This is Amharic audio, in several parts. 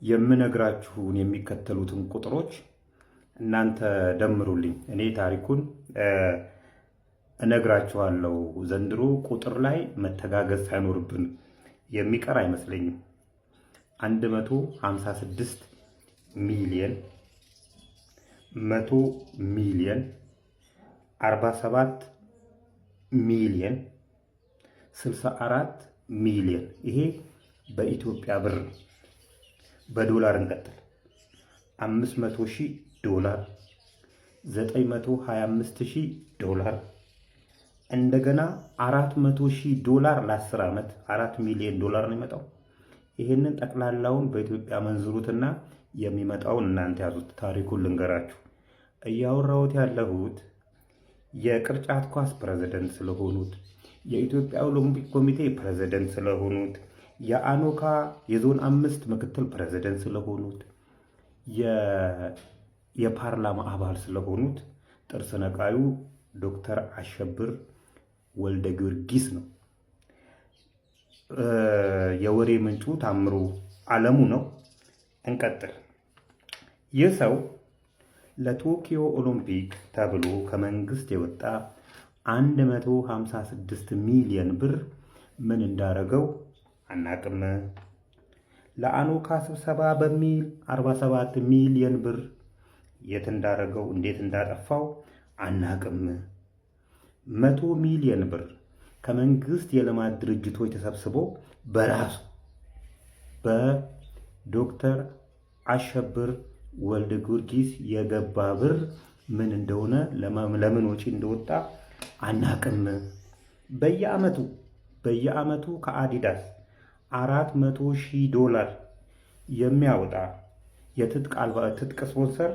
የምነግራችሁን የሚከተሉትን ቁጥሮች እናንተ ደምሩልኝ። እኔ ታሪኩን እነግራችኋለሁ። ዘንድሮ ቁጥር ላይ መተጋገዝ ሳይኖርብን የሚቀር አይመስለኝም። 156 ሚሊየን፣ 100 ሚሊየን፣ 47 ሚሊየን፣ 64 ሚሊየን። ይሄ በኢትዮጵያ ብር። በዶላር እንቀጥል። 500 ሺህ ዶላር፣ 925 ሺህ ዶላር፣ እንደገና 400 ሺህ ዶላር ለ10 ዓመት 4 ሚሊዮን ዶላር ነው የሚመጣው። ይህንን ጠቅላላውን በኢትዮጵያ መንዝሩትና የሚመጣውን እናንተ ያዙት። ታሪኩን ልንገራችሁ። እያወራሁት ያለሁት የቅርጫት ኳስ ፕሬዝደንት ስለሆኑት፣ የኢትዮጵያ ኦሎምፒክ ኮሚቴ ፕሬዝደንት ስለሆኑት፣ የአኖካ የዞን 5 ምክትል ፕሬዝደንት ስለሆኑት፣ የፓርላማ አባል ስለሆኑት ጥርስ ነቃዩ ዶክተር አሸብር ወልደ ጊዮርጊስ ነው። የወሬ ምንጩ ታምሩ አለሙ ነው። እንቀጥል። ይህ ሰው ለቶኪዮ ኦሎምፒክ ተብሎ ከመንግስት የወጣ 156 ሚሊዮን ብር ምን እንዳረገው አናቅም። ለአኖካ ስብሰባ በሚል 47 ሚሊዮን ብር የት እንዳረገው፣ እንዴት እንዳጠፋው አናቅም። 100 ሚሊዮን ብር ከመንግስት የልማት ድርጅቶች ተሰብስቦ በራሱ በዶክተር አሸብር ወልደ ጊዮርጊስ የገባ ብር ምን እንደሆነ፣ ለምን ወጪ እንደወጣ አናቅም። በየአመቱ ከአዲዳስ 400 ሺህ ዶላር የሚያወጣ የትጥቅ ስፖንሰር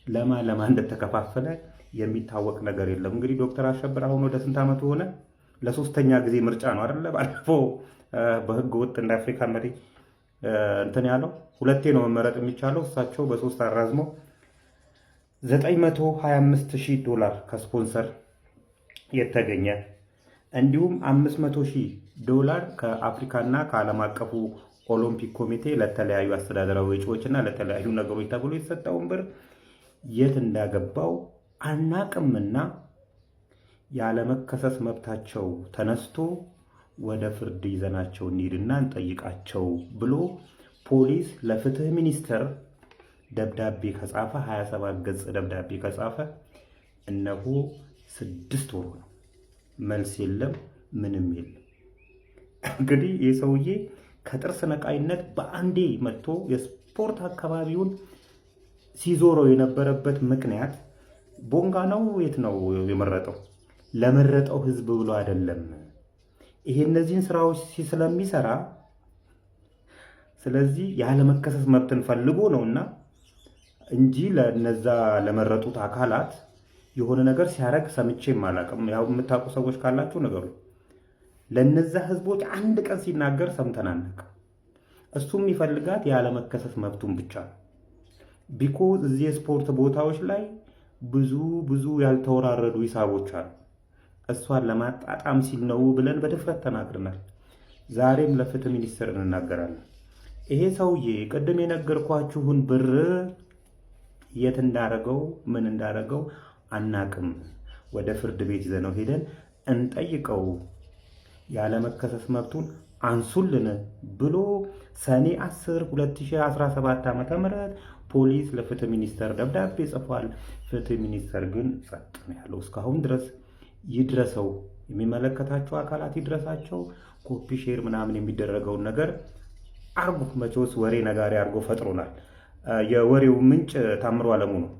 ለማ እንደተከፋፈለ የሚታወቅ ነገር የለም። እንግዲህ ዶክተር አሸብር አሁን ወደ ስንት ዓመቱ ሆነ? ለሶስተኛ ጊዜ ምርጫ ነው አይደለ? ባለፈው በህገ ወጥ እንደ አፍሪካ መሪ እንትን ያለው ሁለቴ ነው መመረጥ የሚቻለው። እሳቸው በሶስት አራዝመው 925 ሺህ ዶላር ከስፖንሰር የተገኘ፣ እንዲሁም 500 ሺህ ዶላር ከአፍሪካና ከዓለም አቀፉ ኦሎምፒክ ኮሚቴ ለተለያዩ አስተዳደራዊ ወጪዎችና ለተለያዩ ነገሮች ተብሎ የተሰጠውን ብር የት እንዳገባው አናቅምና ያለመከሰስ መብታቸው ተነስቶ ወደ ፍርድ ይዘናቸው እንሂድና እንጠይቃቸው ብሎ ፖሊስ ለፍትህ ሚኒስቴር ደብዳቤ ከጻፈ፣ 27 ገጽ ደብዳቤ ከጻፈ እነሆ 6 ወሩ ነው። መልስ የለም፣ ምንም የለም። እንግዲህ ይህ ሰውዬ ከጥርስ ነቃይነት በአንዴ መጥቶ የስፖርት አካባቢውን ሲዞረው የነበረበት ምክንያት ቦንጋ ነው። የት ነው የመረጠው? ለመረጠው ህዝብ ብሎ አይደለም። ይሄ እነዚህን ስራዎች ስለሚሰራ፣ ስለዚህ ያለመከሰስ መብትን ፈልጎ ነውና እንጂ ለነዛ ለመረጡት አካላት የሆነ ነገር ሲያደርግ ሰምቼም አላውቅም። ያው የምታውቁ ሰዎች ካላችሁ ነገሩ ለነዛ ህዝቦች አንድ ቀን ሲናገር ሰምተን አናውቅም። እሱም የሚፈልጋት ያለመከሰስ መብቱን ብቻ ነው። Because እዚህ የስፖርት ቦታዎች ላይ ብዙ ብዙ ያልተወራረዱ ሂሳቦች አሉ። እሷን ለማጣጣም ሲል ነው ብለን በድፍረት ተናግረናል። ዛሬም ለፍትህ ሚኒስቴር እንናገራለን። ይሄ ሰውዬ ቅድም የነገርኳችሁን ብር የት እንዳረገው፣ ምን እንዳረገው አናቅም። ወደ ፍርድ ቤት ይዘነው ሄደን እንጠይቀው፣ ያለመከሰስ መብቱን አንሱልን ብሎ ሰኔ 10 2017 ዓ.ም ፖሊስ ለፍትህ ሚኒስቴር ደብዳቤ ጽፏል። ፍትህ ሚኒስቴር ግን ጸጥ ነው ያለው እስካሁን ድረስ። ይድረሰው፣ የሚመለከታቸው አካላት ይድረሳቸው። Copy share ምናምን የሚደረገውን ነገር አርጉ። መቼስ ወሬ ነጋሪ አድርጎ ፈጥሮናል። የወሬው ምንጭ ታምሩ አለሙ ነው።